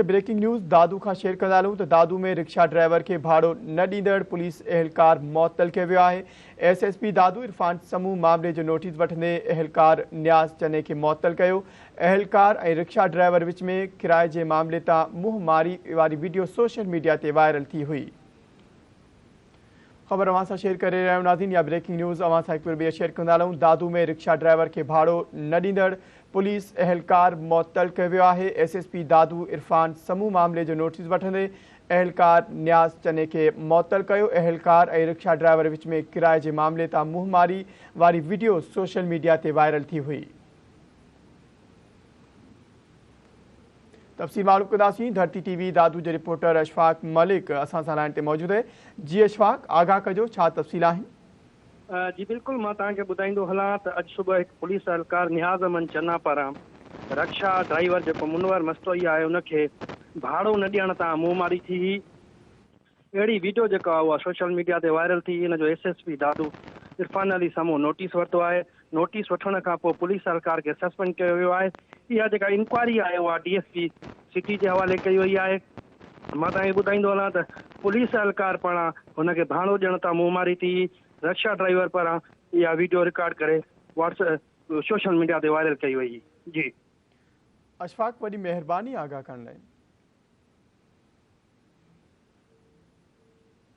Breaking news Dadu کان share ڪندا هلون ته دادو ۾ رڪشا ڊرائيور کي ڀاڙو نه ڏيندڙ پوليس اهلڪار معطل ڪيو ويو آهي. S S P Dadu Irfan Samoon معاملي جو نوٽيس وٺندي اهلڪار نياز چني کي معطل ڪيو. اهلڪار ۽ رڪشا ڊرائيور وچ ۾ ڪرائي جي معاملي تان منهن ماري واري وڊيو سوشل ميڊيا تي وائرل ٿي هئي. خبر اوهان سان شيئر ڪري رهيا آهيون ناظرين يا بريڪنگ نيوز اوهان سان هڪ ڀيرو ٻيهر شيئر ڪندا هلون دادو ۾ رڪشا ڊرائيور کي ڀاڙو نه ڏيندڙ پوليس اهلڪار معطل ڪيو ويو آهي S S P Dadu Irfan Samoon معاملي جو نوٽيس وٺندي اهلڪار نياز چني کي معطل ڪيو اهلڪار ۽ رڪشا ڊرائيور وچ ۾ ڪرائي جي معاملي تان منهن ماري واري وڊيو سوشل ميڊيا تي وائرل ٿي هئي. تفصيل معلوم ڪنداسين ڌرتي ٽي وي دادو جي رپورٽر اشفاق ملڪ اسان سان لائين تي موجود آهي جي اشفاق آگاهه ڪجو ڇا تفصيل آهن. جي بلڪل مان توهان کي ٻڌائيندو هلان ته اڄ صبح هڪ پوليس اهلڪار نياز احمد چنا پاران رڪشا ڊرائيور جيڪو منور مستوئي آهي ان کي ڀاڙو نه ڏيڻ تان منهن ماري ٿي هئي اهڙي ويڊيو جيڪا اها سوشل ميڊيا تي وائرل ٿي ان جو S S P Dadu Irfan Ali Samoon notice ورتو آهي نوٽيس وٺڻ کان پوء پوليس اهلڪار کي سسپينڊ ڪيو ويو آهي اها جيڪا انڪوائري آهي اها ڊي ايس پي سٽي جي حوالي ڪئي وئي آهي مان توهان کي ٻڌائيندو هلان ته پوليس اهلڪار پاران هن کي ڀاڙو ڏيڻ تان منهن ماري ٿي رڪشا ڊرائيور پاران اها ويڊيو رڪارڊ ڪري واٽس سوشل ميڊيا تي وائرل ڪئي وئي جي. اشفاق وڏي مهرباني آگاهه ڪرڻ لاء.